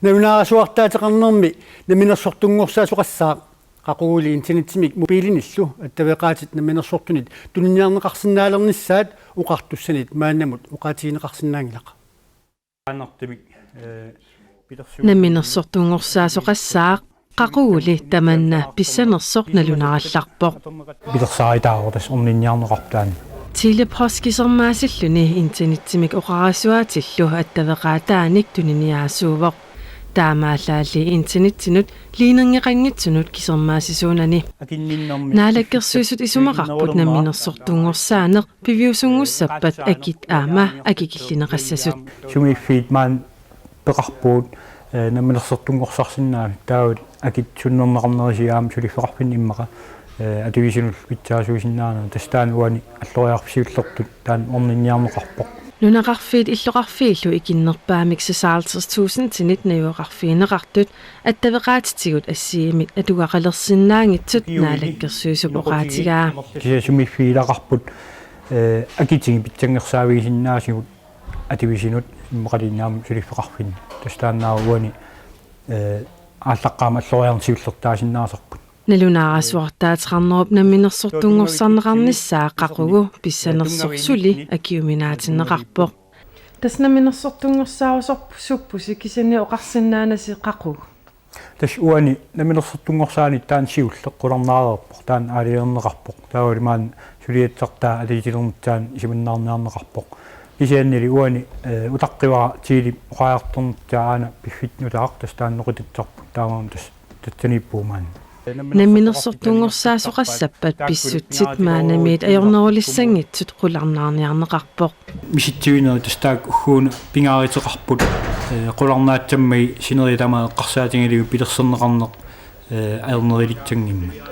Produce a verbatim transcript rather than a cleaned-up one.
Nalunaarasuartaateqarnermi namminersortunngorsaasoqassaaq, qaquguli internetsimik mobilinillu attaveqaatit namminersortunit tuniniarneqarsinnaalernissaat oqartussanit maannamut oqaatigineqarsinnaanngilaq. Namminersortunngorsaasoqassaaq, qaquguli tamanna pissanersoq nalunarallarpoq. Pilersaaritaavoq tassa orninniarneqarpoq taanna. Tele-Post kisermaasilluni internetsimik oqarasuaatillu attaveqaataanik tuniniaasuuvoq. Taamaallaalli internetsinut ledningeqanngitsunut kisermaasisuunani. Naalakkersuisut isumaqarput namminersortunngorsaaneq piviusunngussappat akit aamma akikillineqassasut. Sumiiffiit maani peqarpugut, eh, namminersortunngorsarsinnaasut, taava akit sunnerneqarnerisigut aamma suliffeqarfinni immaqa, eh, atuisunullu pitsaasuusinnaaneq, tassa taanna uani alloriarfik siullertut taanna orninniarneqarpoq. Nunaqarfiit illoqarfiillu ikinnerpaamik seksoghalvtreds tusindinit najugaqarfigineqartut attaveqaatitigut assigiimmik atugaqalersinnaanngitsut Naalakkersuisup oqaatigaa. Kisianni sumiiffiit ilaqarput, eh, akitigut pitsanngersaavigisinnaasugut atuisunut immaqaluunniit aamma suliffeqarfinni. Tassa taanna uani, eh, aallaqqaammut alloriarneq siullertaasinnaasarput. Nalunaarasuartaateqarnerup namminersortunngorsarneqarnissaa qaqugu pissanersoq suli akiuminaatinneqarpoq. Tassa namminersortunngorsaarusuppusi kisianni oqarsinnaanasi qaqugu? Tassa uani namminersortunngorsaanit taanna siulleq qularnaareerpoq, taanna aalajangerneqarpoq. Taavalu maani suliassartaa atatilernitsaanut isiminnaarniarneqarpoq. Kisiannili uani, eh, utaqqivara Telep oqariartornissaa aana piffissaq nutaaq, tassa taanna noqitassarput, taamaammat tassa tassaniippugut maani. Namminersortunngorsaasoqassappat pissutsit maannamiit ajornerulissanngitsut qularnaarniarneqarpoq. Misitsivinerit tassa taakku ugguuna pingaaruteqarput, eh, qularnaatsammagit sineriak tamaat eqqarsaatigalugu pilersorneqarneq, eh, ajornerulissanngimmat.